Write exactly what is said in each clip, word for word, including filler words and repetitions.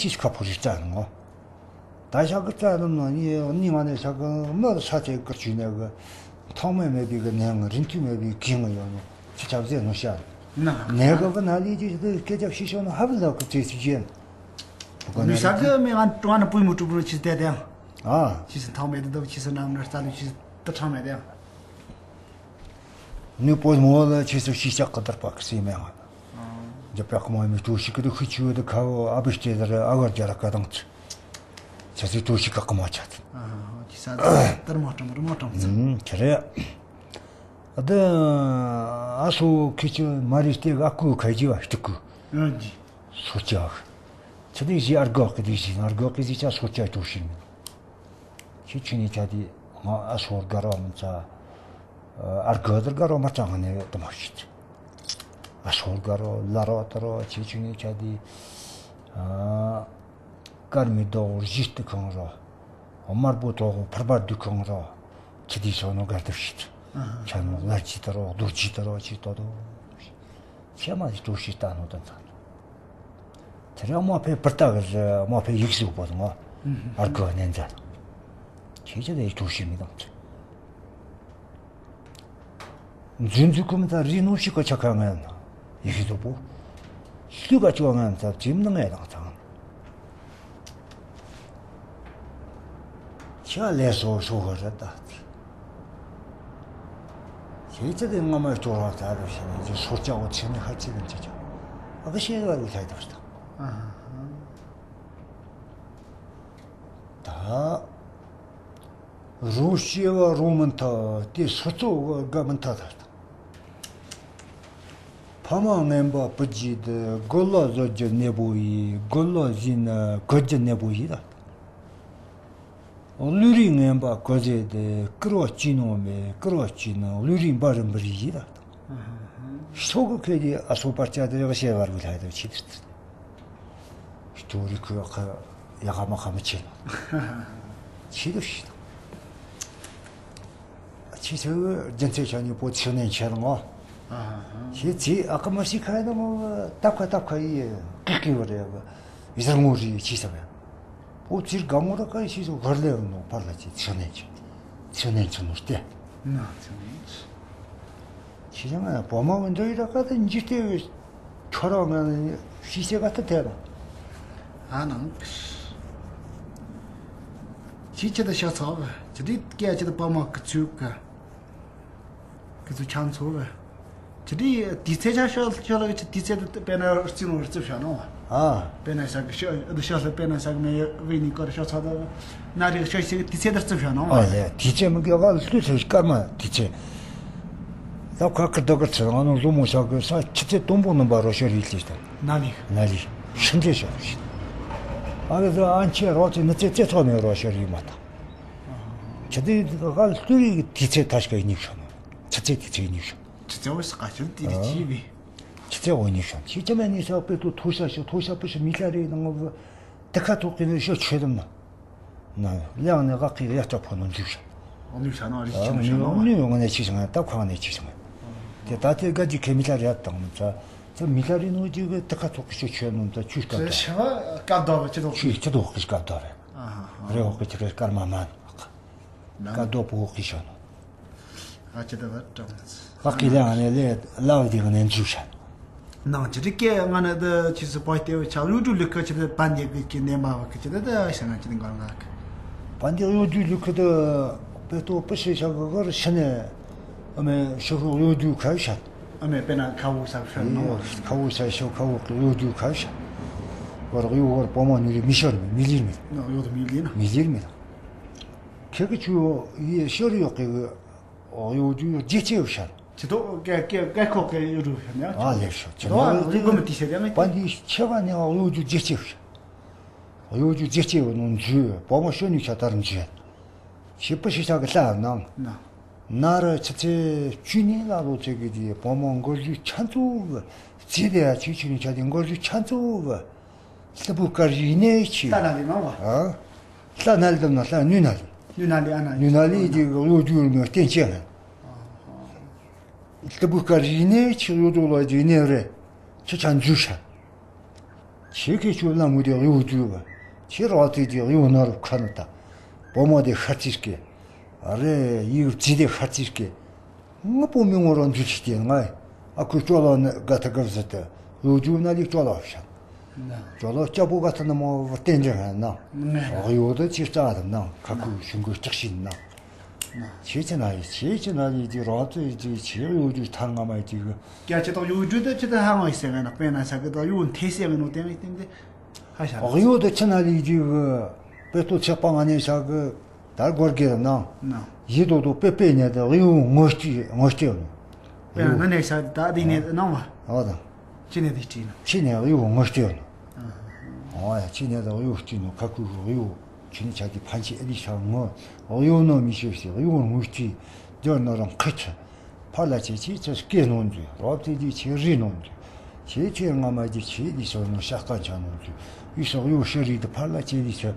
ཅིས་ཁ་ཕོ་རི་རྩ་ནོ། ད་ཤ་གི་རྩ་ནམ་ན་ནི་ནི་ང་ནི་ཤ་གི་མི་ལ་ས་ཆའི་གར་ཆུ་ནས་གི་ཐང་མེད་མེད་པའི་གི་ནས་ང་རིན་ཐུ་མེད་པའི་གི་ང་ཡོད་ནོ། ཅི་ཆབ་ཟེར་ནོ་ཤ། ན་ནས་གི་གི་ན་ལི་ཅི་ཞིག་སྐད་ཆ་ཤི་ཤོ་ན་ཧ་བི་ལ་གི་ཚེ་ཅི་ཅན། ནི་ཤ་གི་མི་ང་ཀྲུང་ཨ་ན་པུས་མོ་ཀྲུ་པུ་ཆི་ཏེ་ཏེ། ཨ། ཅི་སི་ཐང་མེད་དུ་ཅི་སི་ནམ་ན་རྩ་ལུ་ཅི་སི་ཏ་ཁྲང་མེད་ཏེ། ནུ་པོ་མོ་ལ་ཆེ་སུ་ཤི་ཤག་གི་དར་པ་གི་སེ་མེ་ང་། འཇབ་པ་ཀ་མ་མི་ཏུ་ཤི་ཀི་ཏུ་ཤི་ཆུ་དུ་ཁ་བོ་ཨ་བི་སྟེ་དར་ཨ་བར་རྒྱ་ར་ཀ་དང་ཚུ། ཆ་སི་ཏུ་ཤི་ཀ་ཀ་མ་ཆ་ཚུ། ཨ་ཧ་ཧ། ཅི་ས་དར་མ་ཀྲང་རི་མ་ཀྲང་ཚུ། ཨུམ་ཁྱེ་རེ། ཨ་དི་ཨ་སོ་ཁི་ཆུ་མ་རི་སྟེ་ཨ་ཀུ་ཁ་ཇི་བ་ཤི་ཏུ་ཀུ། ཨ་ཇི། སོ་ཅག་ཆི་དེ་ཞི་ཨར་གོ་ཀི་དེ་ཞི་ཨར་གོ་ཀི་ཞི་ཆ་སོ་ཅག་ཏུ་ཤི་མི། ཁྱེད་ཆུ་ནི་ཆ་དེ་ང་ཨ་སོར་དགའ་རོགས་མི་ཚ། ཨར་གོ་དར་དགའ་རོགས་མ་ཚ་ང་ནས་དུ་མ་ཤི་ཚེ། ཨ་སོར་དགའ་རོགས་ལ་རོགས་དར་རོགས་ཁྱེད་ཆུ་ནི་ཆ་དེ། དཀར་མི་རྡོག་གཞི་སྟེ་ཁང་རོགས། དམར་པོ་ཐོག་ཕར་པར་དུ་ཁང་རོགས། ཁྱེད་དེ་ཤོག་ནོ་དགའ་དུ་ཤི་ཚེ། ཆ་ནོ་ལར་ཅི་དར་རོགས་རྡོ་ཅི་དར་རོགས་ཅི་ཏོ་ཏོ། ཁྱེད་མ་དེ་གྲོ་ཤི་ལྟ་ནོ་དང་ཚ། དེ་རིང་མ་ཕེ་པར་ཏ་གི་རེད་མ་ཕེ་ཡིག་གཟུགས་པོ་དང་ཨར་གོ་ནན་ཛ། ཁྱེད་ཅི་དེ་གྲོ་ཤི་མི་དང་ཚེ། འཛུལ་འཛུལ་ཁུམ་ད་རི་ནོ་ཤི་ཀ་ཆ་ཁ་ང་ན་ཡིག་གཟུགས་པོ། ཤི་ཀ་ཅོ་ང་ཚ་ཇིམ་ནང་ང་དང་ཚང་། ཁྱེད་ལས་སོ་སོ་ག་རེད་ད། ཁྱེད་ཚེ་དེ་སྔ་མ་སྐྱོ་ར་ད་རུ་ཤེས་ནས་ཀྱི་སོ་སྐྱ་བོ་ཚེ་ནི་ཧ་ཅི་ལན་ཅི་ཅང་ཨ་ག་ཤེས་ར་ལུ་ལྷ་ཡི་དར་ད། ད་རོ་ཤེས་བ་རོ་མི་མཐའ་དེ་སོ་ཚོ་ག་མི་མཐའ་ད། ཕ་མ་ངན་པ་བུ་རྒྱུད་དུ། རྒོད་ལ་བཟོ་རྒྱུ་གནས་པོ་ཡིས། རྒོད་ལ་ཟིན་ན་རྒོད་རྒྱུ་གནས་པོ་ཡིས་ལ། ལུས་རིགས་ངན་པ་གོ་ཟེ་དུ། བསྐུར་བ་སྐྱིད་ནོ་མེད། བསྐུར་བ་སྐྱིད་ནོ་ལུས་རིགས་འབའ་རི་འབུར་ཡིས་ལ། ཤོག་གུ་ཁེ་དེ་ཨ་སོ་པར་ཅ་དེ་རེ་བ་ཤེས་བར་བུ་ལྷ་དུ་ཆི་དུ་སྟོ་རི་ཁུ་ཁ་ཡ་ཁ་མ་ཁ་མི་ཆེ་ན་ཆི་དུ་ཤི་དང་། ཁྱེད་ཚོས་རྒྱུ་མཚན་ཆ་ནས་པོ་ཚེ་ནས་འཆར་ང་། ཁྱེད་ཚེ་ཨ་ཁ་མ་ཤི་ཁ་ཡ་ན་མོ་ཏབ་ཁ་ཏབ་ཁ་ཡི་ཀི་ཀི་བ་རེ་བ་ཡར་ངོ་རི་ཆི་ས་བ་ཡ། པོ་ཚིར་ག་མོ་ར་ཀ་ཡི་ཤི་སོ་གར་ལེ་ནོ་པར་ལ་ཆེ་ཚེ་ནས་ཆེ་ཚེ་ནས་ཆེ་ནོ་སྟེ། ན་ཚེ་ནས་ཆེ། ཁྱེད་ཚང་ང་བོ་མ་མི་འདྲ་ཡི་ར་ཀ་ད་འཇིག་རྟེན་བའི་ཁྱོད་རང་ང་ཤི་ཤེས་ག་ད་དེ་ར། ཨ་ནང་། ཅི་ཅི་ད་ཤ་ཚ་བ་ཅི་དི་སྐད་ཅི་ད་པ་མ་ཀི་ཚུགས་ག་ཀི་ཚུགས་ཆང་ཚོ་བ་ཅི་དི་དི་ཚེ་ཆ་ཤ་ཤ་ལ་ཅི་དི་ཚེ་ད་དཔེ་ན་རྩི་ནོ་རྩི་ཤ་ནོ་བ། ཨ། དཔེ་ན་ཤ་གི་ཤ་འདི་ཤ་ལ་དཔེ་ན་ཤ་གི་མེ་བི་ནི་ཀོར་ཤ་ཚ་ད་བ་ན་རི་ཤ་ཤ་གི་དི་ཚེ་ད་རྩི་ཤ་ནོ་བ། ཨ་ལེ་དི་ཚེ་མི་གི་ག་ལུས་ཚེ་སྐར་མ་དི་ཚེ། ད་ཁ་ཁ་ད་ག་ཚེ་ང་ནོ་ལོ་མོ་ཤ་གི་ས་ཁྱི་ཚེ་དུམ་བུ་ནུམ་པ་རོ་ཤ་རི་ལི་ད། ན་ལི། ན་ལི། ཤིན་ཏེ་ཤ་རི་ཤི། ཨ་གི་ཚེ་ཨན་ཆེ་རོ་ཚེ་ནི་ཚེ་ཚེ་ཚོ་མེ་རོ་ཤ་རི་མ་ད། ཁྱི་དེ་ག་ལུས་རི་གི་དི་ཚེ་ཐ་ཤ་གི་ཉིག་ཤ་ནོ། ཁྱི་ཚེ་དི་ཚེ་ཉིག་ཤ། ཁྱི་ཚེ་བ་ས་ག་ཤ་དི་རི་ཅི་བི། ཁྱི་ཚེ་བ་ཉིག་ཤ། ཁྱི་ཚེ་མེ་ནི་ཤ་པེ་ཏུ་ཐོ་ཤ་ཤ་ཐོ་ཤ་པེ་ཤ་མི་ཤ་རི་ནང་བ། དེ་ཁ་ཐུག་གི་ནི་ཤོ་ཆོས་དམ་ན། ན་ལེའང་ནི་ག་གི་ཡ་ལྕགས་ཕོ་ནོ་འཇུག་ཤ། ཨོ་ནུས་ཤ་ནོ་རི་ཆི་མི་ཤ་ནོ། ནུས་ངོ་ནས་ཆི་ཤ་ང་ད་ཁོང་ནས་ཆི་ཤ་ང་། དེ་ད་དེ་ག་ཅི་ཁེ་མི་ལ་རེད་དང་ནི་ཚ། ཚ་མི་ལ་རེད་ནོ་ཅི་གི་དེ་ཁ་ཐུག་གི་ཤོ་ཆོས་ནོ་ད་ཆུ་སྐབས་ད། ཤ་བ་སྐབས་ད་བ་ཆི་ཐོག་ཆུ་ཆི་ཐོག་གི་སྐབས་ད་རེད། རེ་འོག་གི་ཆི་རེད་སྐར་མ་མ་ནོ། ཀ་རྡོ་པོ་གི་ཤ་ནོ། ཨ་ཅི་ད་བ་ཀྲང་། ཨ་ཀི་ལེ་ཨ་ནེ་ལེ་ལའོ་དེ་ག་ནས་འཇུ་ཤ། ནང་ཅི་རིག་གེ་ང་ནི་ད་ཆི་སི་པ་ཏེ་བ་ཆ་ཡོ་ཏུ་ལི་ཁ་ཆི་ད་པན་ཏེ་གི་ཀི་ནེ་མ་བ་ཀི་ཆི་ད་ད་ཤ་ང་ཅི་ནི་ག་ང་ཀི། པན་ཏེ་ཡོ་ཏུ་ལི་ཁ་ད་པེ་ཏོ་པེ་ཤེ་ཤ་ག་གར་ཤ་ནེ་ཨ་མེ་ཤ་ཁུ་ཡོ་ཏུ་ཁ་ཤ། ཨ་མེ་པེ་ན་ཁ་བུ་ས་ཤ་ནོ། ཁ་བུ་ས་ཤ་ཁ་བུ་ཡོ་ཏུ་ཁ་ཤ། བར་ཡོ་བར་པོ་མ་ནུ་རི་མི་ཤར་མི་ལིར་མི། ཡོ་ཏུ་མི་ལིར་ན། མི་ལིར་མི་ད། ཁྱེད་ཀྱི་ཆུ་ཡི་ཤོར་ཡོད་ཀྱི་གཡོ་སྒྱུ་རྒྱལ་ཆེ་བ་ཤར། ཅི་ཐོག་སྐད་སྐད་སྐད་ཁོག་གི་གཡོ་སྒྱུ་ཤར་ནས། ཨ་ལས་ཤོ་ཅི་ཐོག་ལ་རི་གོ་མི་ཏི་ཤེ་རེ་མེད། པ་འདི་ཆེ་བ་ནས་གཡོ་སྒྱུ་རྒྱལ་ཆེ་བ་ཤར། གཡོ་སྒྱུ་རྒྱལ་ཆེ་བ་ནང་འཇུ་བོ་མོ་ཤོ་ནུས་ཆ་དར་འཇུ། ཞིབ་པ་ཞིག་ཆ་གི་ལྷ་ནང་། ན་ར་ཆི་ཚེ་ཆུ་ནི་ལ་ལོ་ཚེ་གི་དེ་བོ་མོ་མགོ་སྒྱུ་ཆ་ཚུ་བ། ཚེ་དེ་ཡ་ཆུ་ཆུ་ནུས་ཆ་དེ་མགོ་སྒྱུ་ཆ་ཚུ་བ། ལྟ་བུ་དཀར་ཡིན་ནས་ཆེ། ལྟ་ན་ལི་མང་བ། ཨ། ལྟ་ན་ལི་དམ་ན་ལྟ་ནུས་ན་ལི། ནུས་ན་ལི་ཨ་ན་ནུས་ན་ལི་དེ་གཡོ་སྒྱུ་རུ་མི་བསྟན་ཅན་ལ། ལྟ་བུ་དཀར་ཡིན་ནས་ཆེ་གཡོ་སྒྱུ་ལ་ཡིན་ནས་རེད། ཆུ་ཆ་འཇུ་ཤ། ཁྱེད་ཀྱིས་ཁྱོད་ལ་མོ་དེ་གཡོ་རྒྱུ་བ། ཁྱེད་རང་ཚོས་ཀྱི་གཡོ་ན་རུ་ཁ་ནི་ད། བུ་མོ་དེ་ཤ་ཚིག་གི། རེ་ཡིག་རྩིས་དེ་ཤ་ཚིག་གི། ངི་པོ་མི་ངོ་རང་འཇུ་ཅི་སྟེ་ང་། ཨ་ཁུ་ཅོ་ལོ་ནི་ག་ཐ་གབ་ཟི་ཏི། གཡོ་རྒྱུ་ན་ལི་ཅོ་ལོ་ཤ། ཅོ་ལོ་སྐྱ་པོ་ག་ཐ་ནི་མོ་བརྟན་འཇགས་ཧན་ན། གཡོ་དེ་ཅི་རྩ་དམ་ན་ཁ་ཁུ་ཞུ་མགོ་ལྕགས་ཤིན་ན། ཁྱེད་ཀྱི་ན་ཡི་ཁྱེད་ཀྱི་ན་ཡི་ཀྱི་རོགས་ཚོས་ཀྱི་ཁྱེད་གཡོ་རྒྱུ་ཐར་ང་མ་ཡི་ཀྱི་གི། ཀྱ་ཅི་དང་གཡོ་རྒྱུ་དེ་ཅི་དང་ཧ་ང་ཡི་སེ་ང་ན་དཔེ་ན་ས་གི་དང་གཡོ་འཐེ་སེ་ང་ནོ་དེ་ང་ཡི་སྟེང་དེ་ཧ་ཤ་ལ། གཡོ་དེ་ཅི་ན་ཡི་ཀྱི་གི་དཔེ་ཏོ་ཚེག་པ་ང་ནས་ས་གི་དར་སྒོར་གེ་ན། ཡི་དོ་དོ་པེ་པེ་ཉེ་དེ་གཡོ་ངོ་སྐྱི་ངོ་སྐྱི་ནོ། དཔེ་ང་ནས་ས་ད་དེ་ནས་ནང་བ། ཨོ་དང་། ཅི་ནས་དེ་སྐྱི་ནོ། ཅི་ནས་གཡོ་ངོ་སྐྱི་ནོ། ཨོ་ཡ་ཅི་ནས་དེ་གཡོ་སྐྱི་ནོ་ཁ་ཁུ་གཡོ། ཁྱོད་ནི་ཆ་གི་ཕན་ཆེ་ཨེ་ལི་ཤ་ངོ་། གཡོ་ནོ་མི་ཤེས་ཤེས་གཡོ་ངོ་སྐྱི། འབྱོར་ནོ་རང་ཁི་ཆི། ཕར་ལ་ཆེ་ཆེ་ཆེ་སྐད་ནོ་འདུས་རོབ་ཚེ་ཆེ་ཆེ་རི་ནོ་འདུས། ཆེ་ཆེ་ང་མ་ཅི་ཆེ་ལི་ཤ་ནོ་ཤ་ཀ་ཆ་ནོ་འདུས། ཡི་ཤ་གཡོ་ཤ་རི་དེ་ཕར་ལ་ཆེ་ལི་ཤ།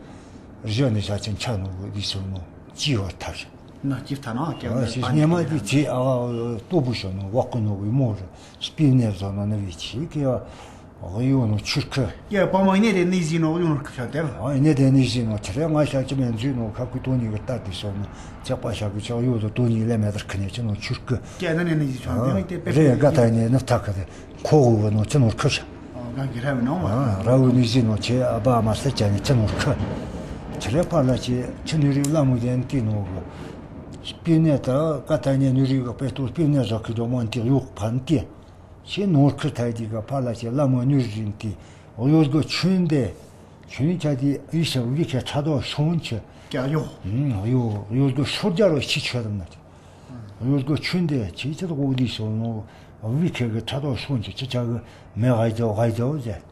རི་ནི་ཤ་ཆེན་ཆ་ནོ་ལི་ཤ་ནོ་ཅི་བར་ཐབས་ཤ། ན་ཅི་ཐ་ན་ཀྱང་ཨ་ནི་ཤེས་པ་ཉི་མ་འདི་ཚེ་ཨ་ལྟོ་བུ་ཤོ་ནོ་བག་ཀུ་ནོ་བི་མོ་རུ་སྤི་ནེ་བཟོ་ནོ་ནི་བི་ཆེ་ཀེ་ཨ་གཡོ་ནོ་ཆུར་ཁུ། ཀྱ་པ་མ་ནེ་རེ་ནི་ཟི་ནོ་གཡོ་ནོ་ཁུ་ཤ་དེ་ཨ་ནེ་དེ་ནི་ཟི་ནོ་ཆི་རེ་ང་ཤ་ཅི་མེན་ཟི་ནོ་ཁ་ཀུ་ཏོ་ནི་གི་ལྟར་དེ་སོ་ནོ་ཅག་པ་ཤ་གི་ཅག་གཡོ་དོ་ཏོ་ནི་ལེ་མེ་དར་ཁུ་ནེ་ཅི་ནོ་ཆུར་ཁུ། ཀྱ་ན་ནེ་ནི་ཟི་ཆོ་དེ་ཏེ་པེ་རེ་ག་ཏ་ནེ་ནི་ཐ་ཁུ་དེ་ཁོ་གུ་བུ་ནོ་ཅི་ནོ་ཁུ་ཤ། གང་གི་ར་བའི་ནང་བ། ར་བའི་ནི་ཟི་ནོ་ཆེ་ཨ་བ་མ་སེ་ཅ་ནི་ཅི་ནོ་ཁུ། ཆི་རེ་ཕར་ལ་ཆེ་ཆི་ནི་རི་ལ་མུ་དེན་ཏི་ནོ་གི། སྤི་ནེ་ད་ཀ་ཏ་ནེ་ནི་རི་གི་པེ་ཏོ་སྤི་ནེ་ཟོ་ཁི་དོ་མོན་ཏི་གཡོག་ཕན་ཏི། ཆེ་ནོར་ཁུ་ཐའི་དི་ག་ཕར་ལ་ཆེ་ལ་མོ་ནུ་རིན་ཏི། གཡོ་སྒོ་ཆུན་ཏེ། ཆུན་ཆ་དི་ཨི་ཤ་བི་ཁེ་ཁྲ་དོ་ཤོང་ཆེ། ཀྱ་གཡོ། གཡོ་གཡོ་སྒོ་ཤོར་རྒྱ་རོ་ཤི་ཆོད་དམ་ན་ཆེ། གཡོ་སྒོ་ཆུན་ཏེ་ཆེ་ཆེ་དོ་གོ་དི་ཤོ་ནོ། བི་ཁེ་གི་ཁྲ་དོ་ཤོང་ཆེ་ཆེ་ཆ་གི་མེ་ག་ཡི་ཅོ་ག་ཡི་ཅོ་ཟེར།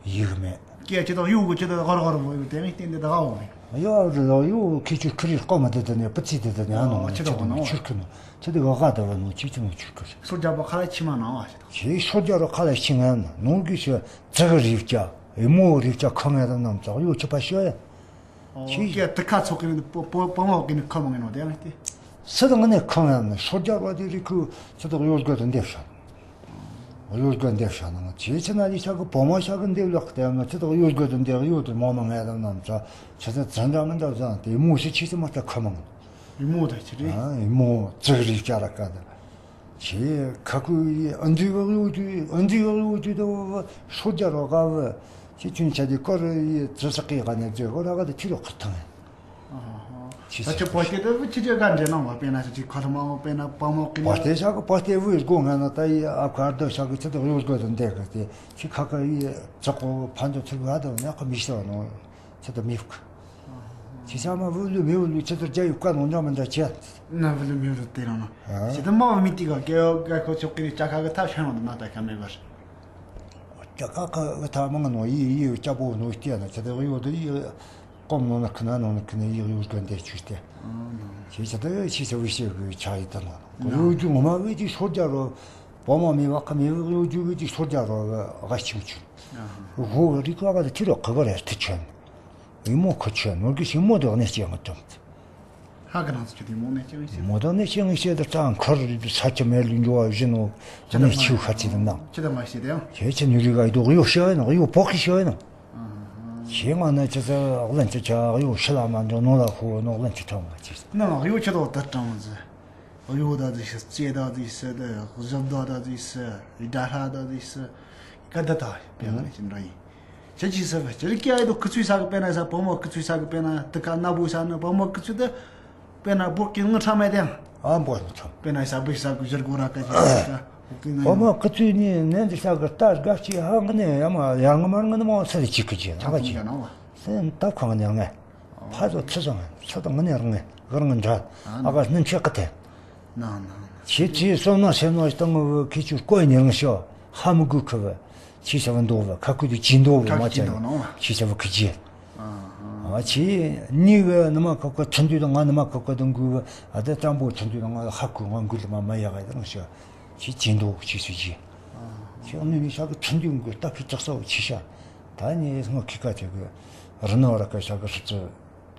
ཡིག་མེད། སྐད་ཅི་དང་གཡོ་གི་ཅི་དང་གར་གར་བོ་ཡོད་དེ་ནི་བསྟན་དེ་ད་ག་བོ་མེད། གཡོ་རི་ལོ་གཡོ་ཁི་ཆུ་ཁི་རི་ཀོ་མ་དེ་དེ་ནི་པི་ཚི་དེ་དེ་ནི་ཨ་ནོ་ཨོ་ཆི་ཆི་དང་དེ་ནི་ནོ་ཆུར་ཁི་ནོ་ཆི་དེ་ག་ག་དེ་བ་ནོ་ཆི་ཆི་ནོ་ཆུར་ཁི་རི། སོ་རྒྱ་པ་ཁ་ལ་ཆི་མ་ནང་བ་ཞིག་དང་། ཆི་སོ་རྒྱ་རོ་ཁ་ལ་ཆི་ང་ནོ་གི་ཤོ་ཙི་གི་རིག་ཅག་ཡི་མོ་རིག་ཅག་ཁ་ང་དང་ནམ་ཙག་གཡོ་ཆི་པ་ཤོ་ཡ། ཨོ་ཆི་སྐད་དེ་ཁ་ཚོགས་ཀི་ནི་པོ་པོ་པོ་མོ་ཀི་ནི་ཁ་མང་ནོ་དེ་ང་སྟེ། སི་དང་ནི་ཁ་ང་ནི་སོ་རྒྱ་རོ་དེ་རི་ཁུ་ཆི་དང་གཡོ་སྒོ་དེ་འདེབས་ཤོ། གཡོ་སྒོ་འདེབས་ཤ་ནང་ཇེ་ཆེ་ན་ལི་ཤ་གི་བུ་མོ་ཤ་གི་འདེབས་ལོག་སྟེ་ཡང་ན་ཆི་དང་གཡོ་སྒོ་དེ་འདེབས་གཡོ་དེ་མོ་མ་ངལ་དང་ནམ་ཚ་ཆི་དང་ཛན་དྲ་མི་འདྲ་ཟང་དེ་མོ་ཤི་ཆི་ཆི་མ་ལྟ་ཁ་མང་། ཡི་མོ་དེ་ཆི་རེད། ཡི་མོ་ཙིག་རིག་ཅ་ར་ཀ་དེ། ཆི་ཁ་ཁུ་ཡི་ཨན་ཛི་གི་གཡོ་དུ་ཨན་ཛི་གི་གཡོ་དུ་དེ་སོ་རྒྱ་རོ་ཀ་བི་ཆི་ཆུན་ཆ་དེ་ཀོ་རི་ཡི་ཙི་ས་ཀི་ག་ནས་ཛེ་གོ་ར་ཀ་དེ་ཆི་རོ་ཁུ་ཐང་། ཆི་ད་ཆི་བོ་སྟེ་ད་བུ་ཆི་ཆི་ག་འདྲེ་ནང་བ་དཔེར་ན་ཆི་ཆི་ཁ་ལ་མ་བ་དཔེར་ན་བ་མོ་ཀི་ན། བོ་སྟེ་ཤ་གི་བོ་སྟེ་བུ་སྒོ་ང་ན་ད་ཡི་ཨ་ཁུ་ཨར་དོ་ཤ་གི་ཆི་དག་གཡོ་སྒོ་དུ་འདེགས་གི་སྟེ་ཆི་ཁ་ཁ་ཡི་ཙག་གོ་ཕན་ཚུན་ཚུར་ག་དུ་ཡག་གི་མི་ཤི་བ་ནོ་ཆི་དུ་མི་ཕུག་ཆི་ཤ་མ་བུ་ལུ་མི་བུ་ལུ་ཆི་དུ་རྒྱ་ཡུ་ཀ་ནོ་འཇམ་མི་འདྲ་ཆེ། ན་བུ་ལུ་མི་བུ་ལུ་དེ་རང་ན་ཆི་དུ་མ་བ་མི་ཏི་ག་གེ་ག་ཁོ་ཆོག་གི་ནི་ཅ་ཁ་གི་ཐབས་ཤ་ནོ་ན་ད་ཁ་མེ་བར། ཅ་ཁ་གི་ཐབས་མང་ནོ་ཡི་ཡི་ཅ་པོ་ནོ་སྟེ་ན་ཆི་དུ་གཡོ་དུ་ཡི། ཀོམ་ནང་ན་ཁི་ན་ནང་ན་ཁི་ན་ཡིག་ཡོད་དགོན་དེ་ཆུ་སྟེ། ཞེས་བྱ་དེ་ཞེས་བྱ་བའི་ཞེས་གི་ཆ་ཡི་དང་ལ་གཡོ་རྒྱུ་ངོ་མ་བའི་ཅིག་སོར་རྒྱ་རོ། བོ་མ་མི་བ་ཁ་མི་བའི་གཡོ་རྒྱུ་བའི་ཅིག་སོར་རྒྱ་རོ་ག་ཆིང་ཆུ། བོ་གི་རིག་པ་ག་དེ་ཐི་རོ་ཁ་ག་རེ་ཐི་ཆོན། ཡི་མོ་ཁ་ཆོན་ནོར་གི་ཞིང་མོ་དེ་གནས་སྐྱེ་ང་ཅོམ། ཧ་གི་ནང་སུ་ཆུ་དེ་མོ་གནས་སྐྱེ་ངེས་ཤེས། མོ་དེ་གནས་སྐྱེ་ངེས་ཤེས་དེ་རྩ་འཁོར་རི་ས་ཆ་མེད་ལུ་འགྱུར་བ་བཞིན་ནོ། གནས་ཆུ་ཁ་ཆི་དང་ནང་། ཆི་དང་མ་ཤེས་དེ་ཡང་། ཁྱེད་ཆི་ནི་རིག་ག་ཡི་དོ་གཡོ་ཤེས་ཡིན་ནོ་གཡོ་བོ་གི་ཤེས་ཡིན་ནོ། ཞེས་ང་ནི་ཅི་ཟེར་གླིང་གི་ཆ་གཡོ་ཤི་ལ་མ་འཇོག་ནོ་ལ་ཧོ་ནོ་གླིང་གི་ཁྲོམ་ང་ཅི། ནང་གཡོ་ཆི་དོ་དར་གྲང་ཟི། གཡོ་ད་ཟི་ཤི་ཙེ་ད་ཟི་སི་ད་གཞབ་ད་ད་ཟི་སི་རི་ད་ཧྲ་ད་ཟི་སི་ཀ་ད་ད་པེ་ང་ཅི་འདྲ་ཡིན། ཅི་ཅི་ཟེར་ཅི་རི་ཀྱ་ཡི་དོ་ཁི་ཚུའི་ས་གི་པེ་ན་ས་བུ་མོ་ཁི་ཚུའི་ས་གི་པེ་ན་དི་ཀ་ན་བུ་ས་ནི་བུ་མོ་ཁི་ཚུའི་ད། དཔེར་ན་བོད་ཀྱི་ངུ་ཁྲ་མེད་དེ། ཨ་འབོ་ནི་ཁྲ། དཔེར་ན་ཞབས་བུ་ཞབས་ཀྱི་ཞུར་གོ་ར་ཀ་ཅི་ཀ་ཀ་བོད་ཀྱི་ངུ། བོ་མོ་ཀི་ཚུལ་ནི་ནན་དུ་ཤ་གི་རྟ་དགའ་ཅི་ཧ་ངུ་ནི་ཡ་མ་ཡ་ངུ་མར་ངུ་ནི་མོ་སེ་རི་ཅི་ཀི་ཅི་ཐ་ག་ཅི། སེ་ད་ཁོང་ནི་ངེ་ཕ་ཚོ་ཚི་སོང་ཚི་དང་ངུ་ནི་རང་ངེ་གར་ངུ་འདྲ་ཨ་ག་སྣུན་ཆེ་ཀི་དེ། ཁྱེད་ཚོས་སོང་ན་སེ་ནོ་ཏང་ངུ་ཁི་ཆུ་ཀོ་ནི་རང་ཤོ་ཧ་མུ་གུ་ཁུ་བ་ཁྱི་ཤ་བ་འདོ་བ་ཁ་ཁུ་དུ་ཅི་འདོ་བ་མ་ཅི་ཁྱི་ཤ་བ་ཁི་ཅི། ཨ་ཆི་ནི་གི་ནི་མ་ཁ་ཁ་ཁྲིན་དུ་དང་ང་ནི་མ་ཁ་ཁ་དང་གུ་ཨ་ད་ཙམ་པོ་ཁྲིན་དུ་དང་ང་ཧ་གུ་ང་གུ་ལ་མ་མ་ཡ་ག་དང་ཤ་ཆི་ཅི་འདོ་ཆི་སུ་ཅི་ཆི་ནི་ནི་ཤ་གི་ཁྲིན་དུ་གུ་ལྟ་ཁི་ཙག་ས་བ་ཆི་ཤ་ད་ནི་ང་ཁི་ཀ་ཆ་གི་རི་ན་ར་ཀ་ཤ་གི་ཧྲི་ཙི་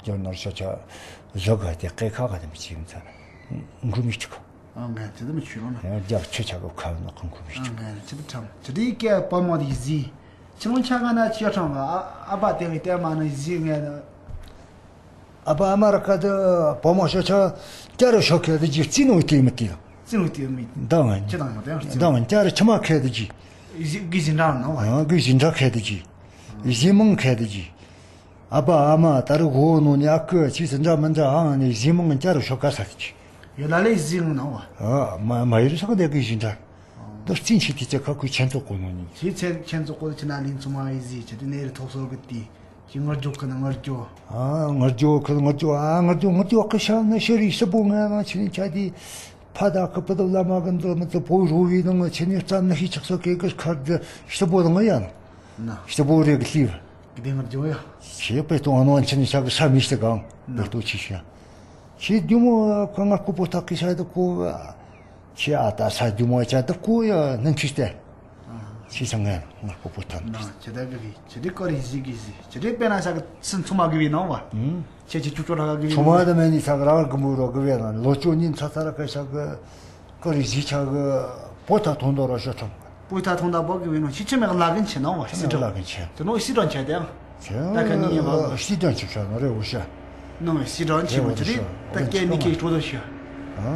རྒྱ་ནར་ཤ་ཆ་བཟོ་ག་དེ་ཀེ་ཁ་ག་དེ་མི་ཅི་མི་ཚ་གུ་མི་ཅི་ག་ཨ་ང་ཅི་དེ་མི་ཆུ་རོ་ན་རྒྱ་ཆུ་ཆ་གི་ཁ་ན་ཁུང་གུ་མི་ཅི་ཨ་ང་ཅི་དེ་ཁྲམ་ཅི་དེ་ཀེ་པ་མ་དེ་ཟི། ཁྱེད་རང་ཆ་ག་ན་ཆོས་ཁྲང་བ་ཨ་ཨ་ཕ་དེ་བའི་ལྟད་མ་ནི་གཟིགས་ངེས་ནི། ཨ་ཕ་ཨ་མ་ར་ཁ་དུ་བུ་མོ་ཤོ་ཆ་སྐྱ་རུ་ཤོ་ཁེ་དུ་ཅི་རྩིས་ནོ་དེ་མི་དེ། རྩིས་ནོ་དེ་མི། མདང་ཁྱེད་དང་ཡང་དེ་ཡང་རྩིས་མདང་སྐྱ་རུ་ཆི་མ་ཁེ་དུ་ཅི། གཟིགས་གཟིགས་འདྲ་ནོ་བ། ཨ་གི་གཟིགས་འདྲ་ཁེ་དུ་ཅི། གཟིགས་མང་ཁེ་དུ་ཅི། ཨ་ཕ་ཨ་མ་ད་རུ་གོ་ནོ་ནི་ཨ་ཁུ་ཅི་སི་འདྲ་མི་འདྲ་ཨང་ནི་གཟིགས་མང་སྐྱ་རུ་ཤོ་ཁ་ས་དུ་ཅི། ཡོད་ལ་ལས་གཟིགས་ནོ་བ། ཨ་མ་མ་ཡོད་ས་ག་དེ་གི་གཟིགས་འདྲ། འདི་རྩིས་ཆེ་དེ་ཚེ་ཁ་ཁུ་ཆེན་ཚོགས་གོ་ནོ་ནི། ཆེ་ཚེ་ཆེན་ཚོགས་གོ་ཆེ་ན་ལིང་ཚོ་མ་ཡི་ཟི་ཆེ་དེ་ནེ་རི་ཐོག་སོ་གི་ཏི་ཆེ་ངར་ཇོ་ཁི་ན་ངར་ཇོ། ཨ་ངར་ཇོ་ཁི་ངར་ཇོ་ཨ་ངར་ཇོ་ངར་ཇོ་ཁི་ཤ་ན་ཤ་རི་སི་པོ་ང་ང་ཆེ་ནི་ཆ་དི་ཕ་ད་ཁི་པ་ད་བླ་མ་གི་འདི་མི་ཚོ་པོ་རོ་བི་ནང་ཆེ་ནི་རྩ་ན་ཤི་ཆག་སོ་ཁེ་གི་ཁར་དི་སི་པོ་ང་ཡ་ན། ན། སི་པོ་རེ་གི་ལི་བ། གི་དེ་ངར་ཇོ་ཡ། ཆེ་པེ་ཏོ་ཨ་ནོ་ཆེ་ནི་ཤ་གི་ས་མི་སི་གང་། ན། པེ་ཏོ་ཆི་ཤ། ཆེ་དུ་མོ་ཁ་ང་ཁུ་པོ་ཐག་གི་ཤ་དི་ཁོ། ཁྱེད་ཨ་ད་ས་རྒྱུ་མ་བྱ་ད་ཀོ་ཡ་ནང་ཁྲིད་དེ། ཁྱེད་ཚང་ང་ང་ཀོ་པོ་ཐམ། ན་ཁྱེད་ད་གི་བི་ཁྱེད་དེ་ཀོ་རི་ཟི་གི་ཟི་ཁྱེད་དེ་དཔེ་ན་ས་གི་སི་ཚོ་མ་གི་བི་ནང་བ། ཁྱེད་ཀྱི་ཅུ་ཅོ་ར་ག་གི་བི་ཚོ་མ་ད་མེ་ནི་ས་གི་ར་གི་མུ་རོ་གི་བི་ན་ལོ་ཅོ་ཉིན་ཚ་ཚ་ར་ག་ས་གི་ཀོ་རི་ཟི་ཆ་གི་པོ་ཐ་ཐོང་དོ་ར་ཤོ་ཐམ། པོ་ཐ་ཐོང་ད་པོ་གི་བི་ནོ་ཤི་ཆི་མེ་གི་ལ་གི་ཆེ་ནང་བ་ཤི་ཆི་ལ་གི་ཆེ། དེ་ནོ་ཤི་རོ་ཆེ་དེ། ད་ཁ་ནི་ཡིན་པ། སྲིད་དོན་ཆེ་ཤ་ན་རེ་འོ་ཤ། ནང་སྲིད་དོན་ཆེ་མ་ཆེ་རེད། ད་སྐད་ནི་སྐད་སྤྲོ་དོ་ཤ།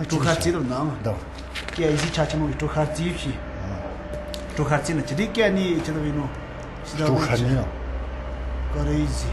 སྤྲོ་ཁ་རྩིས་དོ་ནང་། ད། སྐད་ཡིག་ཆ་ཆེ་མོ་སྤྲོ་ཁ་རྩིས་ཤི། སྤྲོ་ཁ་རྩིས་ན་ཆེ་རེད་སྐད་ནི་ཆེ་དོ་བི་ནོ། སྲིད་དོན་སྤྲོ་ཁ་ནི་ཡང་། ཀ་རེ་ཟི།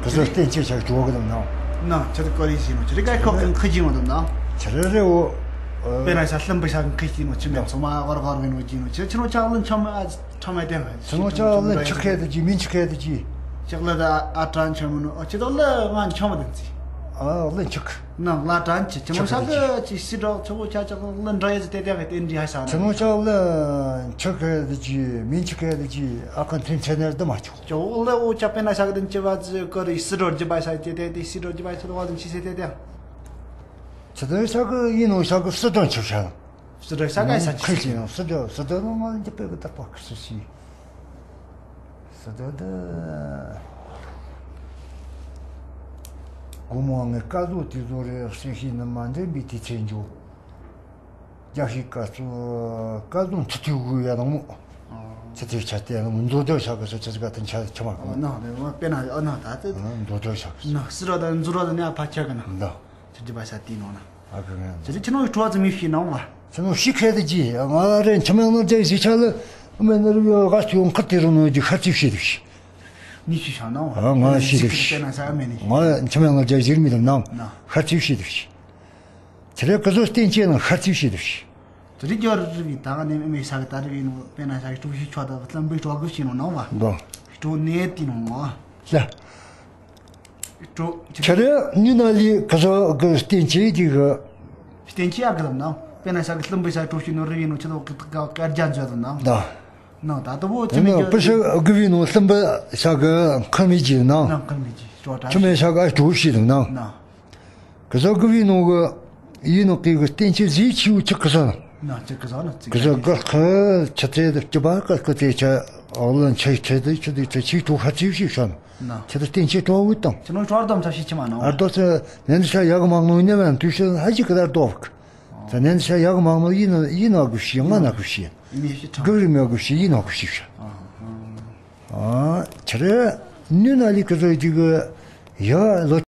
ཀ་ཟོ་སྟེང་ཆེ་ཆ་ཇོ་གི་དང་ནང་། ནང་ཆེ་དོ་ཀ་རེ་ཟི་ནོ་ཆེ་རེད་ཀ་ཁོ་གང་ཁ་ཅིང་བ་དང་ནང་། ཆེ་རེད་རེ་འོ། དཔེར་ན་ཤ་ལྷམ་པ་ཤ་གང་ཁ་ཅིང་ནོ་ཆེ་མེ་ཚོ་མ་གར་གར་བི་ནོ་ཅིང་ནོ་ཆེ་ཆེ་ནོ་ཆ་ལ་ཆ་མ་ཨ། ཁྲ་མ་དེ་ང་། ཚེ་ནོ་ཅག་ལ་ཆི་ཁེ་དེ་ཅི་མིན་ཆི་ཁེ་དེ་ཅི། ཅག་ལ་ད་ཨ་ཀྲང་ཆོ་མི་ནོ་ཨ་ཅི་ཏོ་ལ་ང་ཆོ་མ་དེ་ཅི། ཨ་ལ་ཆི་ཁ། ན་ལ་ཀྲང་ཅི་ཅི་མོ་ས་གི་ཅི་སི་འགྲོ་ཆོ་གོ་ཆ་ཅག་ལ་འདྲ་ཡ་ཅི་དེ་དེ་གི་དེ་འདྲི་ཧ་ས་ན། ཚེ་ནོ་ཅག་ལ་ཆི་ཁེ་དེ་ཅི་མིན་ཆི་ཁེ་དེ་ཅི་ཨ་ཁ་འཐེན་ཚེ་ནེར་དུ་མ་ཆོག་ཅོ་ལ་འོ་ཅག་པེ་ན་ས་གི་དེ་ཅི་བ་ཅི་ཀ་རི་སི་འགྲོ་ཅི་བ་ས་ཅི་དེ་དེ་སི་འགྲོ་ཅི་བ་ཅི་ལ་བ་དེ་ཅི་སེ་དེ་དེ། ཚེ་དོན་ས་གི་ཡིན་ནོ་ས་གི་སི་ཏོན་ཆི་ཤ། སི་ཏོན་ས་ག་ས་ཆི་ཁ་ཅི་ཡང་སི་ཏོན་སི་ཏོན་ནོ་ང་འདི་པེ་གི་ད་པ་ཁི་སི་སི། སི་ཏོན་ད། གོ་མོ་ངའི་སྐལ་བཟང་དེ་ཚོ་རེ་སེ་ཤི་ནི་མ་འདྲེན་པའི་དུས་ཚོད་འཇོག་རྒྱ་ཤི་སྐལ་བཟང་སྐལ་བཟང་ཐུ་ཐུ་གུ་ཡ་དང་མོ། ཚེ་ཐེ་ཆ་ཏེ་ལ་མཛོ་དོ་ཤ་གི་སི་ཆ་ག་ཐན་ཆ་ཆ་མ་གི་ཨ་ན་དེ་མ་དཔེ་ན་ཨ་ན་ད་དེ། མཛོ་དོ་ཤ་གི་ན་སི་ར་ད་མཛོ་ར་ད་ནི་ཨ་ཕ་ཆ་གི་ན། ད། ཁྱེད་ཀྱི་བ་ས་དེ་ནང་ན། ཨ་ཁུ་ངན། ཁྱེད་ཀྱི་ཁྱེད་ནང་གི་ཁྲོ་བ་ཙམ་མི་ཤེས་ནང་བ། ཁྱེད་ནང་ཤི་ཁ་དེ་ཅི་ང་རེ་འཆི་མེད་ནང་བརྒྱ་ཞིག་ཆ་ལ་མེད་ན་རུ་ཡོ་ག་ཐུ་ཡོང་ཁ་དེ་རུ་ནང་གི་ཁ་ཚིག་ཤེས་དུ་ཤི། ནི་ཤི་ཤ་ནང་བ། ཨ་ང་ཤི་དུ་ཤི། ང་འཆི་མེད་ནང་བརྒྱ་ཞིག་མི་དུ་ནང་ཁ་ཚིག་ཤེས་དུ་ཤི། ཁྱེད་རེ་ཀ་ཟོ་སྟེང་ཆེ་ནང་ཁ་ཚིག་ཤེས་དུ་ཤི། དེ་རིགས་ཀྱི་རི་རི་བའི་ད་ག་ནས་མི་མེད་ཤ་གི་ད་རི་བའི་ནང་དཔེ་ན་ཤ་གི་གྲུ་ཤི་ཆོག་ད་བ་ལམ་བུའི་གྲོག་གི་ཤི་ནང་ནང་བ། འདོ། གྲོ་ནས་དེ་ནང་བ། ལ། ཁྱེད་རེ་ཉི་ན་ལི་ག་ས་གི་སྟེང་ཆེ་དེ་གི། སྟེང་ཆེ་ཡག་གི་ལམ་ན། དཔེར་ན་ཤ་གི་གླིམ་པའི་ཤ་གྲོ་ཤི་ནོ་རི་བའི་ནོ་ཆེ་དོ་གི་དཀར་རྒྱ་མཛོད་དུ་ན། ད། ན་ད་ལྟ་བོ་དེ་ཆེ་མེད་ནོ་ཀྱི་པི་ཤ་གི་བའི་ནོ་གླིམ་པ་ཤ་གི་ཁ་མི་ཅི་ན། ན་ཁ་མི་ཅི་ཅོ་ད། ཆེ་མེད་ཤ་གི་གྲོ་ཤི་དུ་ན། ན། གི་ས་གི་བའི་ནོ་གི་ཡིན་ནོ་གི་གི་སྟེང་ཆེ་ཟི་ཆི་བུ་ཆི་གི་ས་ན། ན་ཆི་གི་ས་ན་ཆི་གི་ས་གི་ཁ་ཆ་ཚེ་དུ་ཅི་བ་གི་གི་ཚེ་ཆ་ཨོ་ལན་ཆེ་ཆེ་དུ་ཆི་དུ་ཆེ་ཆི་ཏུ་ཧ་ཚིག་ཤི་ཤ་ན། ན། ཁྱེད་ཚོ་སྟེང་ཆེ་གྲོགས་བུ་དང་། ཁྱེད་ཚོ་གྲོགས་དམ་ཚ་ཤི་ཆི་མ་ནང་། ཨར་རྡོ་ཚེ་ནན་ཤ་ཡག་མང་ནོ་ཉེ་བན་དུས་ཤི་ཧ་ཅི་ཀི་ད་རྡོ་བག་ཚེ་ནན་ཤ་ཡག་མང་ནོ་ཡིན་ནོ་ཡིན་ནོ་གི་ཤི་ང་ན་གི་ཤི། མི་ཤི་ཁྲང་། གི་རི་མེ་གི་ཤི་ཡིན་ནོ་གི་ཤི་ཤ། ཨ་ཁྱེད་རེ་ནུ་ན་ལི་ཀི་ཚོ་ཡི་གི་ཡ་ལོ།